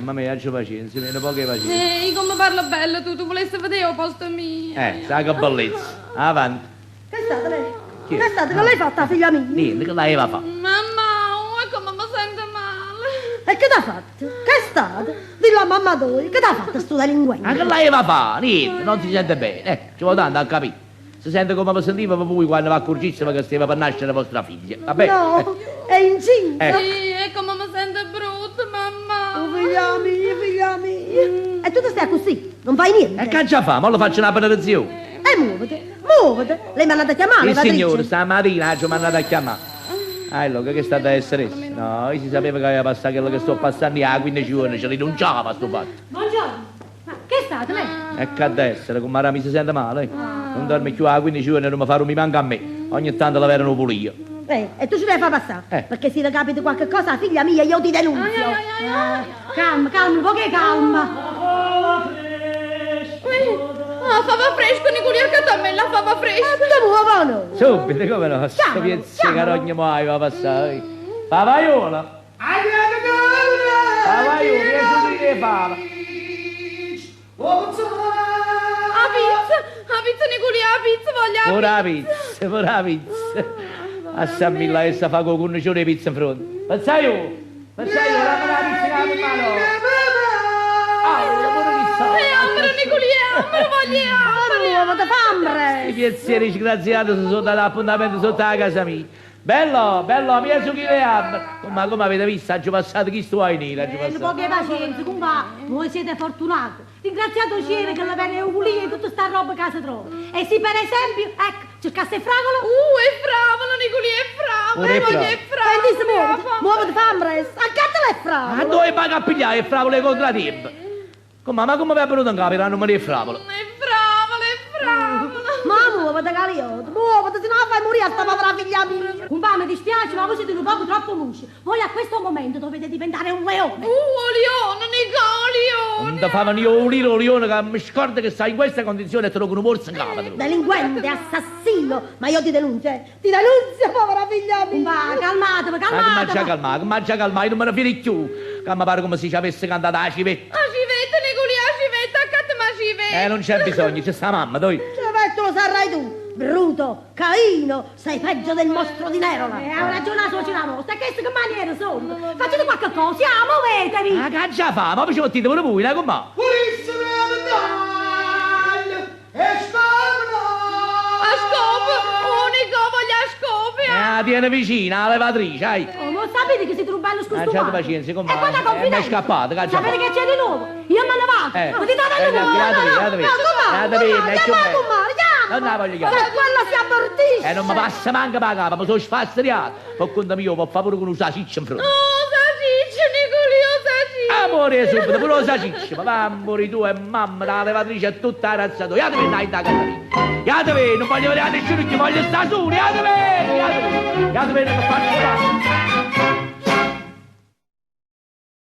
Mamma mia, aggia pacienza, nu poco 'e pacienza. Ehi, come parla bello tu, tu volessi vedere 'o posto mio. Sa che bellezza. Avanti. Che è stato lei? Chi è? Che è stato? Che l'hai fatta, figlia mia? Niente, che l'aveva fatta? Mamma, oh, e come mi sento male. E che t'ha fatto? Che è stato? Dillo a mamma tua, che t'ha fatto sto delinquente? Ma che l'aveva fa? Niente, non si sente bene. Ci vuole tanto a capire. Si sente come vi sentiva voi quando vi accorgiste che stava per nascere vostra figlia. Va bene? No, è incinta. Sì, e come mi sento brutta, mamma. Oh, figlia mia, figlia mia. E tu ti stai così, non fai niente. E che già fa? Ma lo faccio una benedizione. E muoviti, muoviti. L'hai mandata a chiamare, Il levatrice? signore stamattina ci ha mandato a chiamare. Ah, allora, che è stata essere? No, io si sapeva che aveva passato quello che sto passando io a 15 giorni, ce rinunciava a sto fatto. Buongiorno. Ma che è stato lei? E che ad essere, come mi si sente male. Non dorme più a 15 giorni, non mi fa mi manca a me. Ogni tanto la verano pulire. E tu ci devi far passare. Perché se le capita qualche cosa, figlia mia, io ti denunzio. Ai, ai, ai, ai. Calma, calma, un po' che calma. Ah, fava fresco, Nicolì, accanto a me, la fava fresca. Tu muovono. Subito, come no? Sto piezzo di carogna mo aveva passato. Favaiola! Favaiola, riesci di fava. La pizza, la pizza, Nicolì, la pizza, voglio la Pure la pizza, pure la pizza. A San Milla essa fa con cornicione di pizza in fronte. Pezzaio! Pezzaio, dammi la pizza che la mano! Ah, pure pizza! E ambra, Nicolì, ambra, voglio ambra. Muoviti, fambre. I piazzieri disgraziati si sono dati appuntamento sotto la casa mia. Bello, bello, mezzo chilo di ambra. Ma come avete visto, ha già passato chi sto ai neri, ha già Un po' passato. che pazienza, compà. Voi siete fortunati. Ringraziate il cielo che la bene è e tutta sta roba che si trova. E se per esempio, ecco, cercasse fragola... È fravola, Nicolì, è fravola, Pure è voglio fravola. è fravola. Senti, muoviti, muoviti, fambre. Accattala e Ma fravola. dove paga a pigliare il fravolo contratempo? Come, ma come vi è venuto in capo il nome di fravola? È fravola, è fravola. Ma muoviti, Caliotto, muoviti, se no fai morire a sta povera figlia mia. Compà, mi dispiace, ma voi siete un poco troppo musci. Voi a questo momento dovete diventare un leone. Leone, Nicolì, leone. Non ti fanno io un liro leone che mi scorda che stai in questa condizione e te lo con un morso in capo. te lo. Delinquente, assassino, ma io ti denunzio, eh. Ti denunzio, povera figlia mia. Compà, calmatevi, Ma che mangia calmatevi. calmare, che mangia calmare, io non me ne fido più. Che mi pare come se ci avesse cantato la civetta. La civetta, Nicolì, la civetta, accattami la civetta. Non c'è bisogno, c'è sta mamma, dai. Certo lo sarai tu, bruto, caino, sei peggio del mostro di Nerola. Ha ragione la suocera vostra, che che maniere sono? Facete qualche cosa, muovetevi! Ma che già fa? Ma ci mettete pure voi, no, com'è? A scopo, unico, voglio a scopo. Ah, tiene vicina, la levatrice, ai. Oh, ma sapete che siete un bello scostumato? Abbiate pazienza, com'è? E quanta Mi confidenza! è scappato, che Sapete che c'è di nuovo? Io me ne vado! Potete dare Eh, nuovo? Iatevi, iatevi. No, Iatevi, è più chiama, bello. comare, chiama. Non la voglio chiamare. Se quella si abortisce. Non mi passa manco per la capa, mi sono sfasteriato. Per conto mio, per favore, con un salsiccia in fronte. Oh, salsiccia, Nicolì, oh, salsiccia. Amore, subito, pure la salsiccia. Ma va, amore tu e mamma, la levatrice è tutta la razza tua. Iatevi, dai, da casa mia. Iatevi, non voglio vedere nessuno che voglio stare solo. Iatevi, iatevi. Iatevi, non mi faccio fare.